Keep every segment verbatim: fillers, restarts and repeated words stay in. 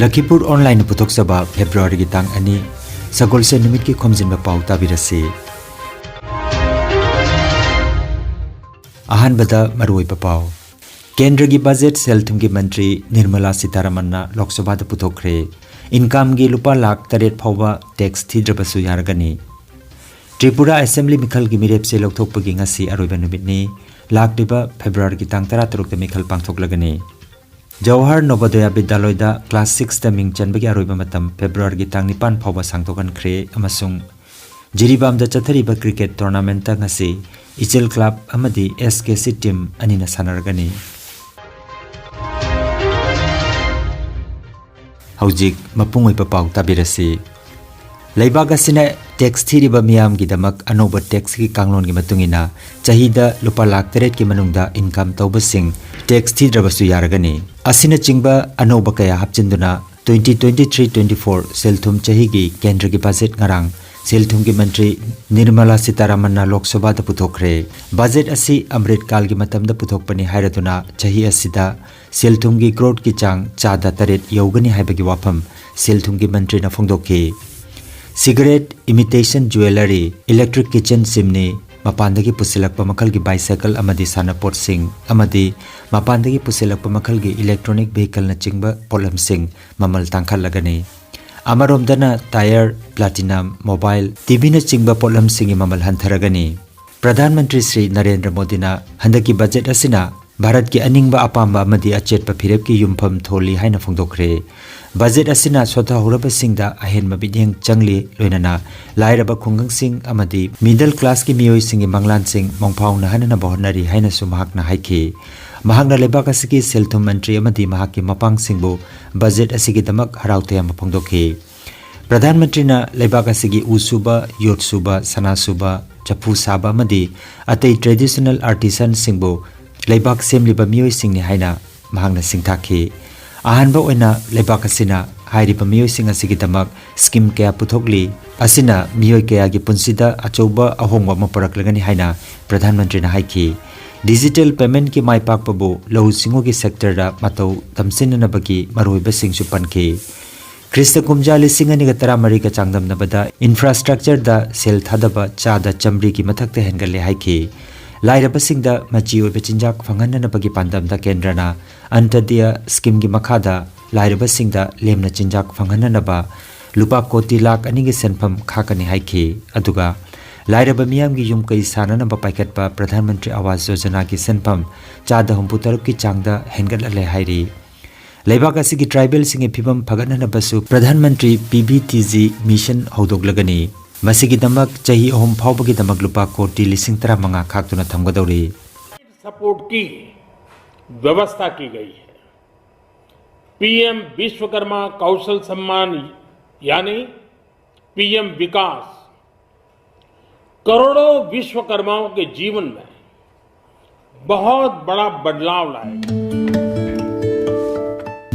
ꯂꯈꯤꯄꯨꯔ ꯑꯣꯟꯂꯥꯏꯟꯅ ꯄꯨꯊꯣꯛꯆꯕ ꯐꯦꯕ꯭ꯔꯨꯋꯥꯔꯤꯒꯤ ꯇꯥꯡ ꯑꯅꯤ, ꯁꯒꯣꯜꯁꯦꯟ ꯅꯨꯃꯤꯠꯀꯤ ꯈꯣꯝꯖꯤꯟꯕ ꯄꯥꯎ ꯇꯥꯕꯤꯔꯁꯤ꯫ ꯑꯍꯥꯟꯕꯗ ꯃꯔꯨꯑꯣꯏꯕ ꯄꯥꯎ꯫ ꯀꯦꯟꯗ꯭ꯔꯒꯤ ꯕꯖꯦꯠ ꯁꯦꯜ ꯊꯨꯝꯒꯤ ꯃꯟꯇ꯭ꯔꯤ ꯅꯤꯔꯃꯂꯥ ꯁꯤꯇꯥꯔꯥꯃꯟꯅ ꯂꯣꯛ ꯁꯚꯥꯗ ꯄꯨꯊꯣꯛꯈ꯭ꯔꯦ꯫ ꯏꯟꯀꯝꯒꯤ ꯂꯨꯄꯥ ꯂꯥꯈ ꯇꯔꯦꯠ ꯐꯥꯎꯕ ꯇꯦꯛꯁ ꯊꯤꯗ꯭ꯔꯕꯁꯨ ꯌꯥꯔꯒꯅꯤ꯫ ꯇ꯭ꯔꯤꯄꯨꯔꯥ ꯑꯦꯁꯦꯝꯕ꯭ꯂꯤ ꯃꯤꯈꯜꯒꯤ ꯃꯤꯔꯦꯞꯁꯦ ꯂꯧꯊꯣꯛꯄꯒꯤ ꯉꯁꯤ ꯑꯔꯣꯏꯕ ꯅꯨꯃꯤꯠꯅꯤ꯫ ꯂꯥꯛꯂꯤꯕ ꯐꯦꯕ꯭ꯔꯨꯋꯥꯔꯤꯒꯤ ꯇꯥꯡ ꯇꯔꯥꯇꯔꯨꯛꯇ ꯃꯤꯈꯜ ꯄꯥꯡꯊꯣꯛꯂꯒꯅꯤ꯫ ꯖꯋꯥꯍꯔ ꯅꯣꯕꯣꯗꯌꯥ ꯕꯤꯗ꯭ꯌꯥꯂꯣꯏꯗ ꯀ꯭ꯂꯥꯁ ꯁꯤꯛꯁꯇ ꯃꯤꯡ ꯆꯟꯕꯒꯤ ꯑꯔꯣꯏꯕ ꯃꯇꯝ ꯐꯦꯕ꯭ꯔꯨꯋꯥꯔꯤꯒꯤ ꯇꯥꯡ ꯅꯤꯄꯥꯟ ꯐꯥꯎꯕ ꯁꯥꯡꯗꯣꯛꯍꯟꯈ꯭ꯔꯦ ꯑꯃꯁꯨꯡ ꯖꯤꯔꯤꯕꯥꯝꯗ ꯆꯠꯊꯔꯤꯕ ꯀ꯭ꯔꯤꯀꯦꯠ ꯇꯣꯔꯅꯥꯃꯦꯟꯠꯇ ꯉꯁꯤ ꯏꯆꯤꯜ ꯀ꯭ꯂꯕ ꯑꯃꯗꯤ ꯑꯦꯁ ꯀꯦ ꯁꯤ ꯇꯤꯝ ꯑꯅꯤꯅ ꯁꯥꯟꯅꯔꯒꯅꯤ꯫ ꯍꯧꯖꯤꯛ ꯃꯄꯨꯡ ꯑꯣꯏꯕ ꯄꯥꯎ ꯇꯥꯕꯤꯔꯁꯤ꯫ ꯂꯩꯕꯥꯛ ꯑꯁꯤꯅ ꯇꯦꯛꯁ ꯊꯤꯔꯤꯕ ꯃꯤꯌꯥꯝꯒꯤꯗꯃꯛ ꯑꯅꯧꯕ ꯇꯦꯛꯁꯀꯤ ꯀꯥꯡꯂꯣꯟꯒꯤ ꯃꯇꯨꯡ ꯏꯟꯅ ꯆꯍꯤꯗ ꯂꯨꯄꯥ ꯂꯥꯈ ꯇꯔꯦꯠꯀꯤ ꯃꯅꯨꯡꯗ ꯏꯟꯀꯝ ꯇꯧꯕꯁꯤꯡ ꯇꯦꯛꯁ ꯊꯤꯗ꯭ꯔꯕꯁꯨ ꯌꯥꯔꯒꯅꯤ꯫ ꯑꯁꯤꯅꯆꯤꯡꯕ ꯑꯅꯧꯕ ꯀꯌꯥ ꯍꯥꯞꯆꯤꯟꯗꯨꯅ twenty twenty-three twenty-four ꯁꯦꯜ ꯊꯨꯝ ꯆꯍꯤꯒꯤ ꯀꯦꯟꯗ꯭ꯔꯒꯤ ꯕꯖꯦꯠ ꯉꯔꯥꯡ ꯁꯦꯜ ꯊꯨꯝꯒꯤ ꯃꯟꯇ꯭ꯔꯤ ꯅꯤꯔꯃꯂꯥ ꯁꯤꯇꯥꯔꯥꯃꯟꯅ ꯂꯣꯛ ꯁꯚꯥꯗ ꯄꯨꯊꯣꯛꯈ꯭ꯔꯦ꯫ ꯕꯖꯦꯠ ꯑꯁꯤ ꯑꯃ꯭ꯔꯤꯠ ꯀꯥꯜꯒꯤ ꯃꯇꯝꯗ ꯄꯨꯊꯣꯛꯄꯅꯤ ꯍꯥꯏꯔꯗꯨꯅ ꯆꯍꯤ ꯑꯁꯤꯗ ꯁꯦꯜ ꯊꯨꯝꯒꯤ ꯒ꯭ꯔꯣꯠꯀꯤ ꯆꯥꯡ ꯆꯥꯗ ꯇꯔꯦꯠ ꯌꯧꯒꯅꯤ ꯍꯥꯏꯕꯒꯤ ꯋꯥꯐꯝ ꯁꯦꯜ ꯊꯨꯝꯒꯤ ꯃꯟꯇ꯭ꯔꯤꯅ ꯐꯣꯡꯗꯣꯛꯈꯤ꯫ ꯁꯤꯒꯔꯦꯠ, ꯏꯃꯤꯇꯦꯁꯟ ꯖꯨꯋꯦꯂꯔꯤ, ꯏꯂꯦꯛꯇ꯭ꯔꯤꯛ ꯀꯤꯆꯟ ꯆꯤꯝꯅꯤ, ꯃꯄꯥꯟꯗꯒꯤ ꯄꯨꯁꯤꯜꯂꯛꯄ ꯃꯈꯜꯒꯤ ꯕꯥꯏꯁꯥꯏꯀꯜ ꯑꯃꯗꯤ ꯁꯥꯟꯅꯄꯣꯠꯁꯤꯡ ꯑꯃꯗꯤ ꯃꯄꯥꯟꯗꯒꯤ ꯄꯨꯁꯤꯜꯂꯛꯄ ꯃꯈꯜꯒꯤ ꯏꯂꯦꯛꯇ꯭ꯔꯣꯅꯤꯛ ꯚꯤꯍꯤꯀꯜꯅꯆꯤꯡꯕ ꯄꯣꯠꯂꯝꯁꯤꯡ ꯃꯃꯜ ꯇꯥꯡꯈꯠꯂꯒꯅꯤ꯫ ꯑꯃꯔꯣꯝꯗꯅ ꯇꯥꯌꯔ, ꯄ꯭ꯂꯥꯇꯤꯅꯝ, ꯃꯣꯕꯥꯏꯜ, ꯇꯤꯚꯤꯅꯆꯤꯡꯕ ꯄꯣꯠꯂꯝꯁꯤꯡꯒꯤ ꯃꯃꯜ ꯍꯟꯊꯔꯒꯅꯤ꯫ ꯄ꯭ꯔꯙꯥꯟ ꯃꯟꯇ꯭ꯔꯤ ꯁ꯭ꯔꯤ ꯅꯔꯦꯟꯗ꯭ꯔ ꯃꯣꯗꯤꯅ ꯍꯟꯗꯛꯀꯤ ꯕꯖꯦꯠ ꯑꯁꯤꯅ ꯚꯥꯔꯠꯀꯤ ꯑꯅꯤꯡꯕ ꯑꯄꯥꯝꯕ ꯑꯃꯗꯤ ꯑꯆꯦꯠꯄ ꯐꯤꯔꯦꯞꯀꯤ ꯌꯨꯝꯐꯝ ꯊꯣꯜꯂꯤ ꯍꯥꯏꯅ ꯐꯣꯡꯗꯣꯛꯈ꯭ꯔꯦ꯫ ꯕꯖꯦꯠ ꯑꯁꯤꯅ ꯁꯣꯊꯍꯧꯔꯕꯁꯤꯡꯗ ꯑꯍꯦꯟꯕ ꯃꯤꯠꯌꯦꯡ ꯆꯪꯂꯤ, ꯂꯣꯏꯅꯅ ꯂꯥꯏꯔꯕ ꯈꯨꯡꯒꯪꯁꯤꯡ ꯑꯃꯗꯤ ꯃꯤꯗꯜ ꯀ꯭ꯂꯥꯁꯀꯤ ꯃꯤꯑꯣꯏꯁꯤꯡꯒꯤ ꯃꯪꯂꯥꯟꯁꯤꯡ ꯃꯪꯐꯥꯎꯅꯍꯟꯅꯕ ꯍꯣꯠꯅꯔꯤ ꯍꯥꯏꯅꯁꯨ ꯃꯍꯥꯛꯅ ꯍꯥꯏꯈꯤ꯫ ꯃꯍꯥꯛꯅ ꯂꯩꯕꯥꯛ ꯑꯁꯤꯒꯤ ꯁꯦꯜ ꯊꯨꯝ ꯃꯟꯇ꯭ꯔꯤ ꯑꯃꯗꯤ ꯃꯍꯥꯛꯀꯤ ꯃꯄꯥꯡꯁꯤꯡꯕꯨ ꯕꯖꯦꯠ ꯑꯁꯤꯒꯤꯗꯃꯛ ꯍꯔꯥꯎ ꯇꯌꯥꯝꯕ ꯐꯣꯡꯗꯣꯛꯈꯤ꯫ ꯄ꯭ꯔꯙꯥꯟ ꯃꯟꯇ꯭ꯔꯤꯅ ꯂꯩꯕꯥꯛ ꯑꯁꯤꯒꯤ ꯎ ꯁꯨꯕ, ꯌꯣꯠ ꯁꯨꯕ, ꯁꯅꯥ ꯁꯨꯕ, ꯆꯐꯨ ꯁꯥꯕ ꯑꯃꯗꯤ ꯑꯇꯩ ꯇ꯭ꯔꯦꯗꯤꯁꯅꯦꯜ ꯑꯥꯔꯇꯤꯁꯟꯁꯤꯡꯕꯨ ꯂꯩꯕꯥꯛ ꯁꯦꯝꯂꯤꯕ ꯃꯤꯑꯣꯏꯁꯤꯡꯅꯤ ꯍꯥꯏꯅ ꯃꯍꯥꯛꯅ ꯁꯤꯡꯊꯥꯈꯤ꯫ ꯑꯍꯥꯟꯕ ꯑꯣꯏꯅ ꯂꯩꯕꯥꯛ ꯑꯁꯤꯅ ꯍꯥꯏꯔꯤꯕ ꯃꯤꯑꯣꯏꯁꯤꯡ ꯑꯁꯤꯒꯤꯗꯃꯛ ꯁ꯭ꯀꯤꯝ ꯀꯌꯥ ꯄꯨꯊꯣꯛꯂꯤ꯫ ꯑꯁꯤꯅ ꯃꯤꯑꯣꯏ ꯀꯌꯥꯒꯤ ꯄꯨꯟꯁꯤꯗ ꯑꯆꯧꯕ ꯑꯍꯣꯡꯕ ꯑꯃ ꯄꯨꯔꯛꯂꯒꯅꯤ ꯍꯥꯏꯅ ꯄ꯭ꯔꯙꯥꯟ ꯃꯟꯇ꯭ꯔꯤꯅ ꯍꯥꯏꯈꯤ꯫ ꯗꯤꯖꯤꯇꯦꯜ ꯄꯦꯃꯦꯟꯠꯀꯤ ꯃꯥꯏ ꯄꯥꯛꯄꯕꯨ ꯂꯧꯎ ꯁꯤꯡꯎꯒꯤ ꯁꯦꯛꯇꯔꯗ ꯃꯇꯧ ꯇꯝꯁꯤꯟꯅꯅꯕꯒꯤ ꯃꯔꯨꯑꯣꯏꯕꯁꯤꯡꯁꯨ ꯄꯟꯈꯤ꯫ ꯈ꯭ꯔꯤꯁꯇ ꯀꯨꯝꯖꯥ ꯂꯤꯁꯤꯡ ꯑꯅꯤꯒ ꯇꯔꯥꯃꯔꯤꯒ ꯆꯥꯡꯗꯝꯅꯕꯗ ꯏꯟꯐ꯭ꯔꯥꯁ꯭ꯇ꯭ꯔꯛꯆꯔꯗ ꯁꯦꯜ ꯊꯥꯗꯕ ꯆꯥꯗ ꯆꯥꯃꯔꯤꯒꯤ ꯃꯊꯛꯇ ꯍꯦꯟꯒꯠꯂꯦ ꯍꯥꯏꯈꯤ꯫ ꯂꯥꯏꯔꯕꯁꯤꯡꯗ ꯃꯆꯤ ꯑꯣꯏꯕ ꯆꯤꯟꯖꯥꯛ ꯐꯪꯍꯟꯅꯅꯕꯒꯤ ꯄꯥꯟꯗꯝꯗ ꯀꯦꯟꯗ꯭ꯔꯅ ꯑꯟꯇꯗ꯭ꯌ ꯁ꯭ꯀꯤꯝꯒꯤ ꯃꯈꯥꯗ ꯂꯥꯏꯔꯕꯁꯤꯡꯗ ꯂꯦꯝꯅ ꯆꯤꯟꯖꯥꯛ ꯐꯪꯍꯟꯅꯅꯕ ꯂꯨꯄꯥ ꯀꯣꯇꯤ ꯂꯥꯈ ꯑꯅꯤꯒꯤ ꯁꯦꯟꯐꯝ ꯈꯥꯛꯀꯅꯤ ꯍꯥꯏꯈꯤ꯫ ꯑꯗꯨꯒ ꯂꯥꯏꯔꯕ ꯃꯤꯌꯥꯝꯒꯤ ꯌꯨꯝ ꯀꯩ ꯁꯥꯅꯅꯕ ꯄꯥꯏꯈꯠꯄ ꯄ꯭ꯔꯙꯥꯟ ꯃꯟꯇ꯭ꯔꯤ ꯑꯋꯥꯁ ꯌꯣꯖꯅꯥꯒꯤ ꯁꯦꯟꯐꯝ ꯆꯥꯗ ꯍꯨꯝꯐꯨ ꯇꯔꯨꯛꯀꯤ ꯆꯥꯡꯗ ꯍꯦꯟꯒꯠꯍꯜꯂꯦ ꯍꯥꯏꯔꯤ꯫ ꯂꯩꯕꯥꯛ ꯑꯁꯤꯒꯤ ꯇ꯭ꯔꯥꯏꯕꯦꯜꯁꯤꯡꯒꯤ ꯐꯤꯕꯝ ꯐꯒꯠꯅꯅꯕꯁꯨ Pradhan Mantri P V T G mission ꯍꯧꯗꯣꯛꯂꯒꯅꯤ꯫ ꯃꯁꯤꯒꯤꯗꯃꯛ ꯆꯍꯤ ꯑꯍꯨꯝ ꯐꯥꯎꯕꯒꯤꯗꯃꯛ ꯂꯨꯄꯥ ꯀꯣꯇꯤ ꯂꯤꯁꯤꯡ ꯇꯔꯥꯃꯉꯥ ꯈꯥꯛꯇꯨꯅ ꯊꯝꯒꯗꯧꯔꯤ꯫ सपोर्ट की व्यवस्था की गई है। पीएम विश्वकर्मा कौशल सम्मान यानी पीएम विकास करोड़ों विश्वकर्माओं के जीवन में बहुत बड़ा बदलाव लाएगा।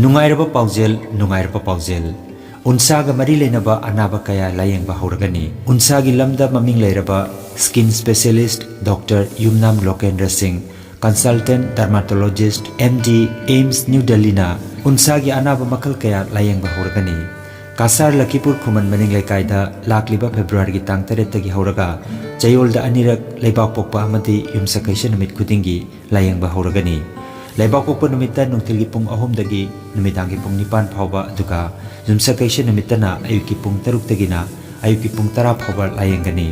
ꯅꯨꯡꯉꯥꯏꯔꯕ ꯄꯥꯎꯖꯦꯜ, ꯅꯨꯡꯉꯥꯏꯔꯕ ꯄꯥꯎꯖꯦꯜ꯫ ꯎꯟꯁꯥꯒ ꯃꯔꯤ ꯂꯩꯅꯕ ꯑꯅꯥꯕ ꯀꯌꯥ ꯂꯥꯌꯦꯡꯕ ꯍꯧꯔꯒꯅꯤ꯫ ꯎꯟꯁꯥꯒꯤ ꯂꯝꯗ ꯃꯃꯤꯡ ꯂꯩꯔꯕ ꯁ꯭ꯀꯤꯟ ꯁ꯭ꯄꯦꯁꯤꯌꯦꯂꯤꯁ꯭ꯠ ꯗꯣꯛꯇꯔ ꯌꯨꯝꯅꯥꯝ ꯂꯣꯀꯦꯟꯗ꯭ꯔ ꯁꯤꯡ, ꯀꯟꯁꯜꯇꯦꯟꯠ ꯗꯔꯃꯥꯇꯣꯂꯣꯖꯤꯁ꯭ꯠ, ꯑꯦꯝ ꯗꯤ, ꯑꯦꯝꯁ ꯅ꯭ꯌꯨ ꯗꯦꯜꯂꯤꯅ ꯎꯟꯁꯥꯒꯤ ꯑꯅꯥꯕ ꯃꯈꯜ ꯀꯌꯥ ꯂꯥꯌꯦꯡꯕ ꯍꯧꯔꯒꯅꯤ꯫ ꯀꯁꯥꯔ ꯂꯈꯤꯄꯨꯔ ꯈꯨꯃꯟ ꯃꯅꯤꯡ ꯂꯩꯀꯥꯏꯗ ꯂꯥꯛꯂꯤꯕ ꯐꯦꯕ꯭ꯔꯨꯋꯥꯔꯤꯒꯤ ꯇꯥꯡ ꯇꯔꯦꯠꯇꯒꯤ ꯍꯧꯔꯒ ꯆꯌꯣꯜꯗ ꯑꯅꯤꯔꯛ ꯂꯩꯕꯥꯛꯄꯣꯛꯄ ꯑꯃꯗꯤ ꯌꯨꯝꯁꯀꯩꯁ ꯅꯨꯃꯤꯠ ꯈꯨꯗꯤꯡꯒꯤ ꯂꯥꯌꯦꯡꯕ ꯍꯧꯔꯒꯅꯤ꯫ ꯂꯩꯕꯥꯛꯄꯣꯛꯄ ꯅꯨꯃꯤꯠꯇ ꯅꯨꯡꯊꯤꯜꯒꯤ ꯄꯨꯡ ꯑꯍꯨꯝꯗꯒꯤ ꯅꯨꯃꯤꯗꯥꯡꯒꯤ ꯄꯨꯡ ꯅꯤꯄꯥꯟ ꯐꯥꯎꯕ, ꯑꯗꯨꯒ ꯌꯨꯝꯁꯀꯩꯁ ꯅꯨꯃꯤꯠꯇꯅ ꯑꯌꯨꯛꯀꯤ ꯄꯨꯡ ꯇꯔꯨꯛꯇꯒꯤꯅ ꯑꯌꯨꯛꯀꯤ ꯄꯨꯡ ꯇꯔꯥ ꯐꯥꯎꯕ ꯂꯥꯌꯦꯡꯒꯅꯤ꯫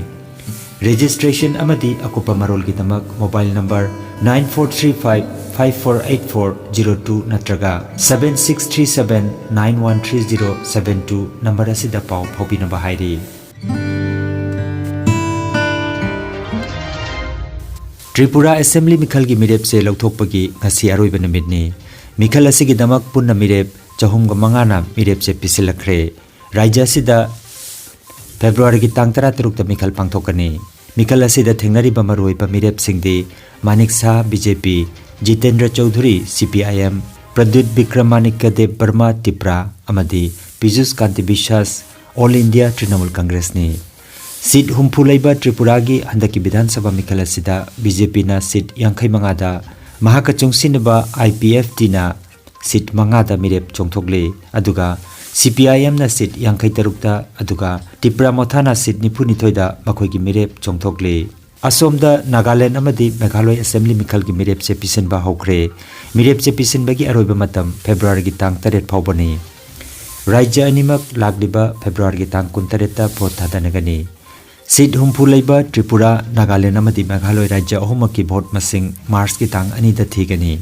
ꯔꯦꯖꯤꯁꯇ꯭ꯔꯦꯁꯟ ꯑꯃꯗꯤ ꯑꯀꯨꯞꯄ ꯃꯔꯣꯜꯒꯤꯗꯃꯛ mobile number nine four three five five four eight four zero two ꯅꯠꯇ꯭ꯔꯒ seven six three seven nine one three zero seven two number ꯑꯁꯤꯗ ꯄꯥꯎ ꯐꯥꯎꯕꯤꯅꯕ ꯍꯥꯏꯔꯤ꯫ ꯇ꯭ꯔꯤꯄꯨꯔꯥ ꯑꯦꯁꯦꯝꯕ꯭ꯂꯤ ꯃꯤꯈꯜꯒꯤ ꯃꯤꯔꯦꯞꯁꯦ ꯂꯧꯊꯣꯛꯄꯒꯤ ꯉꯁꯤ ꯑꯔꯣꯏꯕ ꯅꯨꯃꯤꯠꯅꯤ꯫ ꯃꯤꯈꯜ ꯑꯁꯤꯒꯤꯗꯃꯛ ꯄꯨꯟꯅ ꯃꯤꯔꯦꯞ ꯆꯍꯨꯝꯒ ꯃꯉꯥꯅ ꯃꯤꯔꯦꯞꯁꯦ ꯄꯤꯁꯤꯜꯂꯛꯈ꯭ꯔꯦ꯫ ꯔꯥꯖ꯭ꯌ ꯑꯁꯤꯗ ꯐꯦꯕ꯭ꯔꯨꯋꯥꯔꯤꯒꯤ ꯇꯥꯡ ꯇꯔꯥꯇꯔꯨꯛꯇ ꯃꯤꯈꯜ ꯄꯥꯡꯊꯣꯛꯀꯅꯤ꯫ ꯃꯤꯈꯜ ꯑꯁꯤꯗ ꯊꯦꯡꯅꯔꯤꯕ ꯃꯔꯨꯑꯣꯏꯕ ꯃꯤꯔꯦꯞꯁꯤꯡꯗꯤ ꯃꯥꯅꯤꯛ ꯁꯥꯍ, ꯕꯤ ꯖꯦ ꯄꯤ, ꯖꯤꯇꯦꯟꯗ꯭ꯔ ꯆꯧꯙꯨꯔꯤ, ꯁꯤ ꯄꯤ ꯑꯥꯏ ꯑꯦꯝ, ꯄ꯭ꯔꯗ꯭ꯌꯨꯠ ꯕꯤꯀ꯭ꯔꯃꯥꯅꯤꯛꯀ ꯗꯦꯕ ꯕꯔꯃꯥ, ꯇꯤꯄ꯭ꯔꯥ, ꯑꯃꯗꯤ ꯄꯤꯖꯨꯁ ꯀꯥꯟꯇꯤ ꯕꯤꯁ꯭ꯋꯥꯁ, ꯑꯣꯜ ꯏꯟꯗꯤꯌꯥ ꯇ꯭ꯔꯤꯅꯃꯨꯜ ꯀꯪꯒ꯭ꯔꯦꯁꯅꯤ꯫ ꯁꯤꯠ ꯍꯨꯝꯐꯨ ꯂꯩꯕ ꯇ꯭ꯔꯤꯄꯨꯔꯥꯒꯤ ꯍꯟꯗꯛꯀꯤ ꯕꯤꯙꯥꯟ ꯁꯚꯥ ꯃꯤꯈꯜ ꯑꯁꯤꯗ ꯕꯤ ꯖꯦ ꯄꯤꯅ ꯁꯤꯠ ꯌꯥꯡꯈꯩ ꯃꯉꯥꯗ, ꯃꯍꯥꯛꯀ ꯆꯨꯡꯁꯤꯟꯅꯕ ꯑꯥꯏ ꯄꯤ ꯑꯦꯐ ꯇꯤꯅ ꯁꯤꯠ ꯃꯉꯥꯗ ꯃꯤꯔꯦꯞ ꯆꯣꯡꯊꯣꯛꯂꯤ꯫ ꯑꯗꯨꯒ ꯁꯤ ꯄꯤ ꯑꯥꯏ ꯑꯦꯝꯅ ꯁꯤꯠ ꯌꯥꯡꯈꯩ ꯇꯔꯨꯛꯇ, ꯑꯗꯨꯒ ꯇꯤꯄ꯭ꯔꯥ ꯃꯣꯊꯥꯅ ꯁꯤꯠ ꯅꯤꯐꯨ ꯅꯤꯊꯣꯏꯗ ꯃꯈꯣꯏꯒꯤ ꯃꯤꯔꯦꯞ ꯆꯣꯡꯊꯣꯛꯂꯤ꯫ ꯑꯁꯣꯝꯗ ꯅꯥꯒꯥꯂꯦꯟ ꯑꯃꯗꯤ ꯃꯦꯘꯥꯂꯣꯏ ꯑꯦꯁꯦꯝꯕ꯭ꯂꯤ ꯃꯤꯈꯜꯒꯤ ꯃꯤꯔꯦꯞꯁꯦ ꯄꯤꯁꯤꯟꯕ ꯍꯧꯈ꯭ꯔꯦ꯫ ꯃꯤꯔꯦꯞꯁꯦ ꯄꯤꯁꯤꯟꯕꯒꯤ ꯑꯔꯣꯏꯕ ꯃꯇꯝ ꯐꯦꯕ꯭ꯔꯨꯋꯥꯔꯤꯒꯤ ꯇꯥꯡ ꯇꯔꯦꯠ ꯐꯥꯎꯕꯅꯤ꯫ ꯔꯥꯖ꯭ꯌ ꯑꯅꯤꯃꯛ ꯂꯥꯛꯂꯤꯕ ꯐꯦꯕ꯭ꯔꯨꯋꯥꯔꯤꯒꯤ ꯇꯥꯡ ꯀꯨꯟꯇꯔꯦꯠꯇ ꯚꯣꯠ ꯊꯥꯗꯅꯒꯅꯤ꯫ ꯁꯤꯠ ꯍꯨꯝꯐꯨ ꯂꯩꯕ ꯇ꯭ꯔꯤꯄꯨꯔꯥ, ꯅꯥꯒꯥꯂꯦꯟ ꯑꯃꯗꯤ ꯃꯦꯘꯥꯂꯣꯏ ꯔꯥꯖ꯭ꯌ ꯑꯍꯨꯝꯃꯛꯀꯤ ꯚꯣꯠ ꯃꯁꯤꯡ ꯃꯥꯔꯆꯀꯤ ꯇꯥꯡ ꯑꯅꯤꯗ ꯊꯤꯒꯅꯤ꯫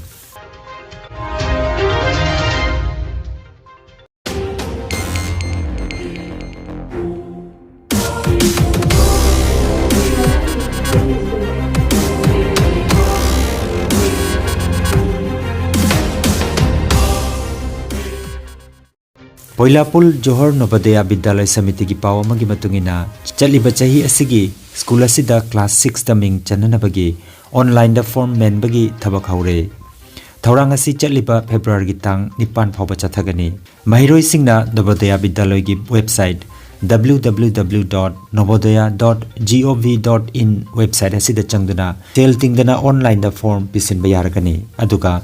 ꯄꯣꯏꯂꯥꯄꯨꯜ ꯖꯣꯍꯔ ꯅꯣꯕꯣꯗꯌꯥ ꯕꯤꯗ꯭ꯌꯥꯂꯌ ꯁꯃꯤꯇꯤꯒꯤ ꯄꯥꯎ ꯑꯃꯒꯤ ꯃꯇꯨꯡ ꯏꯟꯅ, ꯆꯠꯂꯤꯕ ꯆꯍꯤ ꯑꯁꯤꯒꯤ ꯁ꯭ꯀꯨꯜ ꯑꯁꯤꯗ ꯀ꯭ꯂꯥꯁ ꯁꯤꯛꯁꯇ ꯃꯤꯡ ꯆꯟꯅꯅꯕꯒꯤ ꯑꯣꯟꯂꯥꯏꯟꯗ ꯐꯣꯔꯝ ꯃꯦꯟꯕꯒꯤ ꯊꯕꯛ ꯍꯧꯔꯦ꯫ ꯊꯧꯔꯥꯡ ꯑꯁꯤ ꯆꯠꯂꯤꯕ ꯐꯦꯕ꯭ꯔꯨꯋꯥꯔꯤꯒꯤ ꯇꯥꯡ ꯅꯤꯄꯥꯟ ꯐꯥꯎꯕ ꯆꯠꯊꯒꯅꯤ꯫ ꯃꯍꯩꯔꯣꯏꯁꯤꯡꯅ ꯅꯣꯕꯣꯗꯌꯥ ꯕꯤꯗ꯭ꯌꯥꯂꯌꯒꯤ website W W W dot novodaya dot gov dot in website ꯑꯁꯤꯗ ꯆꯪꯗꯨꯅ ꯁꯦꯜ ꯇꯤꯡꯗꯅ ꯑꯣꯟꯂꯥꯏꯟꯗ ꯐꯣꯔꯝ ꯄꯤꯁꯤꯟꯕ ꯌꯥꯔꯒꯅꯤ꯫ ꯑꯗꯨꯒ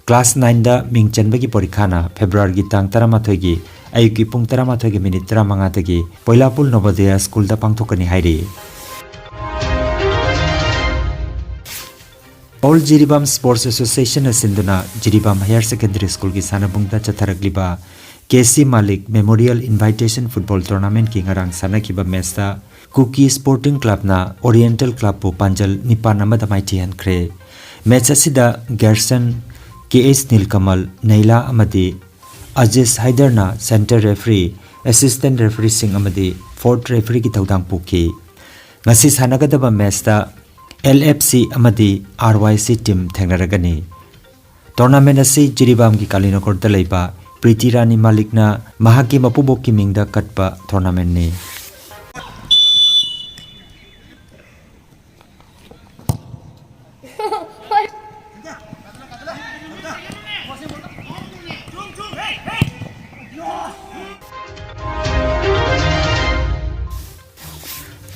ꯀ꯭ꯂꯥꯁ ꯅꯥꯏꯟꯗ ꯃꯤꯡ ꯆꯟꯕꯒꯤ ꯄꯣꯔꯤꯈꯥꯅ ꯐꯦꯕ꯭ꯔꯨꯋꯥꯔꯤꯒꯤ ꯇꯥꯡ ꯇꯔꯥꯃꯥꯊꯣꯏꯒꯤ ꯑꯌꯨꯛꯀꯤ ꯄꯨꯡ ꯇꯔꯥꯃꯥꯊꯣꯏꯒꯤ ꯃꯤꯅꯤꯠ ꯇꯔꯥꯃꯉꯥꯗꯒꯤ ꯄꯣꯏꯂꯥꯄꯨꯜ ꯅꯣꯕꯣꯗꯌꯥ ꯁ꯭ꯀꯨꯜꯗ ꯄꯥꯡꯊꯣꯛꯀꯅꯤ ꯍꯥꯏꯔꯤ꯫ ꯑꯣꯜ ꯖꯤꯔꯤꯕꯥꯝ ꯁ꯭ꯄꯣꯔꯠꯁ ꯑꯦꯁꯣꯁꯤꯌꯦꯁꯟꯅ ꯁꯤꯟꯗꯨꯅ ꯖꯤꯔꯤꯕꯥꯝ ꯍꯥꯌꯔ ꯁꯦꯀꯦꯟꯗꯔꯤ ꯁ꯭ꯀꯨꯜꯒꯤ ꯁꯥꯟꯅꯕꯨꯡꯗ ꯆꯠꯊꯔꯛꯂꯤꯕ ꯀꯦ ꯁꯤ ꯃꯥꯂꯤꯛ ꯃꯦꯃꯣꯔꯤꯌꯦꯜ ꯏꯟꯚꯥꯏꯇꯦꯁꯟ ꯐꯨꯠꯕꯣꯜ ꯇꯣꯔꯅꯥꯃꯦꯟꯠꯀꯤ ꯉꯔꯥꯡ ꯁꯥꯟꯅꯈꯤꯕ ꯃꯦꯆꯇ ꯀꯨꯀꯤ ꯁ꯭ꯄꯣꯔꯇꯤꯡ ꯀ꯭ꯂꯕꯅ ꯑꯣꯔꯤꯌꯦꯟꯇꯦꯜ ꯀ꯭ꯂꯕꯄꯨ ꯄꯥꯟꯖꯜ ꯅꯤꯄꯥꯟ ꯑꯃꯗ ꯃꯥꯏꯊꯤꯍꯟꯈ꯭ꯔꯦ꯫ ꯃꯦꯆ ꯑꯁꯤꯗ ꯒꯦꯔꯁꯟ, ꯀꯦ ꯑꯦꯁ ꯅꯤꯜꯀꯃꯜ, ꯅꯩꯂꯥ ꯑꯃꯗꯤ ꯑꯖꯤꯁ ꯍꯥꯏꯗꯔꯅ ꯁꯦꯟꯇꯔ ꯔꯦꯐ꯭ꯔꯤ, ꯑꯦꯁꯤꯁꯇꯦꯟꯠ ꯔꯦꯐ꯭ꯔꯤꯁꯤꯡ ꯑꯃꯗꯤ ꯐꯣꯔꯠ ꯔꯦꯐ꯭ꯔꯤꯒꯤ ꯊꯧꯗꯥꯡ ꯄꯨꯈꯤ꯫ ꯉꯁꯤ ꯁꯥꯟꯅꯒꯗꯕ ꯃꯦꯆꯇ ꯑꯦꯜ ꯑꯦꯐ ꯁꯤ ꯑꯃꯗꯤ ꯑꯥꯔ ꯋꯥꯏ ꯁꯤ ꯇꯤꯝ ꯊꯦꯡꯅꯔꯒꯅꯤ꯫ ꯇꯣꯔꯅꯥꯃꯦꯟꯠ ꯑꯁꯤ ꯖꯤꯔꯤꯕꯥꯝꯒꯤ ꯀꯥꯂꯤꯅꯒꯔꯗ ꯂꯩꯕ ꯄ꯭ꯔꯤꯇꯤ ꯔꯥꯅꯤ ꯃꯥꯂꯤꯛꯅ ꯃꯍꯥꯛꯀꯤ ꯃꯄꯨꯕꯣꯛꯀꯤ ꯃꯤꯡꯗ ꯀꯠꯄ ꯇꯣꯔꯅꯥꯃꯦꯟꯠꯅꯤ꯫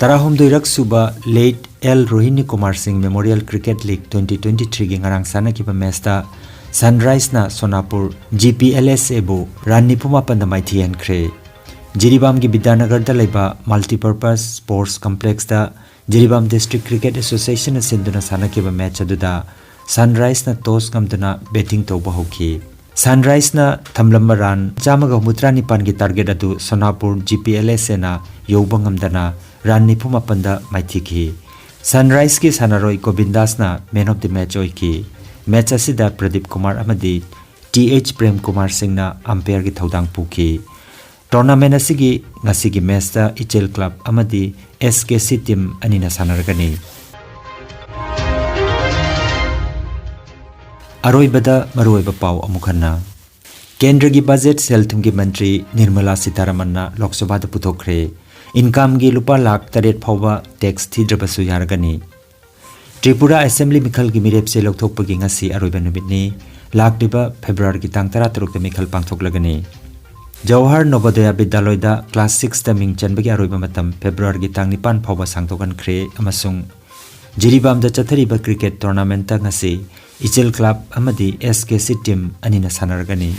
ꯇꯔꯥꯍꯨꯝꯗꯣꯏꯔꯛ ꯁꯨꯕ ꯂꯦꯠ ꯑꯦꯜ ꯔꯣꯍꯤꯅꯤ ꯀꯨꯃꯥꯔ ꯁꯤꯡ memorial cricket league twenty twenty ꯊ꯭ꯔꯤꯒꯤ ꯉꯔꯥꯡ ꯁꯥꯟꯅꯈꯤꯕ ꯃꯦꯆꯇ ꯁꯟꯔꯥꯏꯁꯅ ꯁꯣꯅꯥꯄꯨꯔ ꯖꯤ ꯄꯤ ꯑꯦꯜ ꯑꯦꯁ ꯑꯦꯕꯨ ꯔꯟ ꯅꯤꯐꯨ ꯃꯥꯄꯟꯗ ꯃꯥꯏꯊꯤꯍꯟꯈ꯭ꯔꯦ꯫ ꯖꯤꯔꯤꯕꯥꯝꯒꯤ ꯕꯤꯗ꯭ꯌꯥꯅꯒꯔꯗ ꯂꯩꯕ multipurpose sports ꯀꯝꯄ꯭ꯂꯦꯛꯁꯇ Jiribam district cricket ꯑꯦꯁꯣꯁꯤꯌꯦꯁꯟꯅ ꯁꯤꯟꯗꯨꯅ ꯁꯥꯟꯅꯈꯤꯕ ꯃꯦꯆ ꯑꯗꯨꯗ ꯁꯟꯔꯥꯏꯁꯅ ꯇꯣꯁ ꯉꯝꯗꯨꯅ ꯕꯦꯇꯤꯡ ꯇꯧꯕ ꯍꯧꯈꯤ꯫ ꯁꯟꯔꯥꯏꯁꯅ ꯊꯝꯂꯝꯕ ꯔꯟ ꯆꯥꯝꯃꯒ ꯍꯨꯝꯐꯨꯇꯔꯥ ꯅꯤꯄꯥꯟꯒꯤ ꯇꯥꯔꯒꯦꯠ ꯑꯗꯨ ꯁꯣꯅꯥꯄꯨꯔ ꯖꯤ ꯄꯤ ꯑꯦꯜ ꯑꯦꯁ ꯑꯦꯅ ꯌꯧꯕ ꯉꯝꯗꯅ ꯔꯟ ꯅꯤꯐꯨ ꯃꯥꯄꯟꯗ ꯃꯥꯏꯊꯤꯈꯤ꯫ ꯁꯟꯔꯥꯏꯁꯀꯤ ꯁꯥꯟꯅꯔꯣꯏ ꯒꯣꯕꯤꯟꯗꯥꯁꯅ ꯃꯦꯟ ꯑꯣꯐ ꯗꯤ ꯃꯦꯆ ꯑꯣꯏꯈꯤ꯫ ꯃꯦꯆ ꯑꯁꯤꯗ ꯄ꯭ꯔꯗꯤꯞ ꯀꯨꯃꯥꯔ ꯑꯃꯗꯤ ꯇꯤ ꯑꯩꯆ ꯄ꯭ꯔꯦꯝ ꯀꯨꯃꯥꯔ ꯁꯤꯡꯅ ꯑꯝꯄꯤꯌꯔꯒꯤ ꯊꯧꯗꯥꯡ ꯄꯨꯈꯤ꯫ ꯇꯣꯔꯅꯥꯃꯦꯟ ꯑꯁꯤꯒꯤ ꯉꯁꯤꯒꯤ ꯃꯦꯆꯇ ꯏꯆꯦꯜ ꯀ꯭ꯂꯕ ꯑꯃꯗꯤ ꯑꯦꯁ ꯀꯦ ꯁꯤ ꯇꯤꯝ ꯑꯅꯤꯅ ꯁꯥꯟꯅꯔꯒꯅꯤ꯫ ꯑꯔꯣꯏꯕꯗ ꯃꯔꯨꯑꯣꯏꯕ ꯄꯥꯎ ꯑꯃꯨꯛ ꯍꯟꯅ꯫ ꯀꯦꯟꯗ꯭ꯔꯒꯤ ꯕꯖꯦꯠ ꯁꯦꯜ ꯊꯨꯝꯒꯤ ꯃꯟꯇ꯭ꯔꯤ ꯅꯤꯔꯃꯂꯥ ꯁꯤꯇꯥꯔꯥꯃꯟꯅ ꯂꯣꯛ ꯁꯚꯥꯗ ꯄꯨꯊꯣꯛꯈ꯭ꯔꯦ꯫ ꯏꯟꯀꯝꯒꯤ ꯂꯨꯄꯥ ꯂꯥꯈ ꯇꯔꯦꯠ ꯐꯥꯎꯕ ꯇꯦꯛꯁ ꯊꯤꯗ꯭ꯔꯕꯁꯨ ꯌꯥꯔꯒꯅꯤ꯫ ꯇ꯭ꯔꯤꯄꯨꯔꯥ ꯑꯦꯁꯦꯝꯕ꯭ꯂꯤ ꯃꯤꯈꯜꯒꯤ ꯃꯤꯔꯦꯞ ꯆꯦ ꯂꯧꯊꯣꯛꯄꯒꯤ ꯉꯁꯤ ꯑꯔꯣꯏꯕ ꯅꯨꯃꯤꯠꯅꯤ꯫ ꯂꯥꯛꯂꯤꯕ ꯐꯦꯕ꯭ꯔꯨꯋꯥꯔꯤꯒꯤ ꯇꯥꯡ ꯇꯔꯥꯇꯔꯨꯛꯇ ꯃꯤꯈꯜ ꯄꯥꯡꯊꯣꯛꯂꯒꯅꯤ꯫ ꯖꯋꯥꯍꯔ ꯅꯣꯕꯣꯗꯌꯥ ꯕꯤꯗ꯭ꯌꯥꯂꯣꯏꯗ ꯀ꯭ꯂꯥꯁ ꯁꯤꯛꯁꯇ ꯃꯤꯡ ꯆꯟꯕꯒꯤ ꯑꯔꯣꯏꯕ ꯃꯇꯝ ꯐꯦꯕ꯭ꯔꯨꯋꯥꯔꯤꯒꯤ ꯇꯥꯡ ꯅꯤꯄꯥꯟ ꯐꯥꯎꯕ ꯁꯥꯡꯗꯣꯛꯍꯟꯈ꯭ꯔꯦ ꯑꯃꯁꯨꯡ ꯖꯤꯔꯤꯕꯥꯝꯗ ꯆꯠꯊꯔꯤꯕ ꯀ꯭ꯔꯤꯀꯦꯠ ꯇꯣꯔꯅꯥꯃꯦꯟꯠꯇ ꯉꯁꯤ ꯏꯆꯦꯜ ꯀ꯭ꯂꯕ ꯑꯃꯗꯤ ꯑꯦꯁ ꯀꯦ ꯁꯤ ꯇꯤꯝ ꯑꯅꯤꯅ ꯁꯥꯟꯅꯔꯒꯅꯤ꯫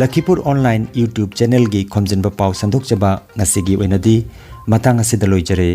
ꯂꯈꯤꯄꯨꯔ ꯑꯣꯟꯂꯥꯏꯟ YouTube ꯆꯦꯅꯦꯜꯒꯤ ꯈꯣꯝꯖꯤꯟꯕ ꯄꯥꯎ ꯁꯟꯗꯣꯛꯆꯕ ꯉꯁꯤꯒꯤ ꯑꯣꯏꯅꯗꯤ ꯃꯇꯥꯡ ꯑꯁꯤꯗ ꯂꯣꯏꯖꯔꯦ꯫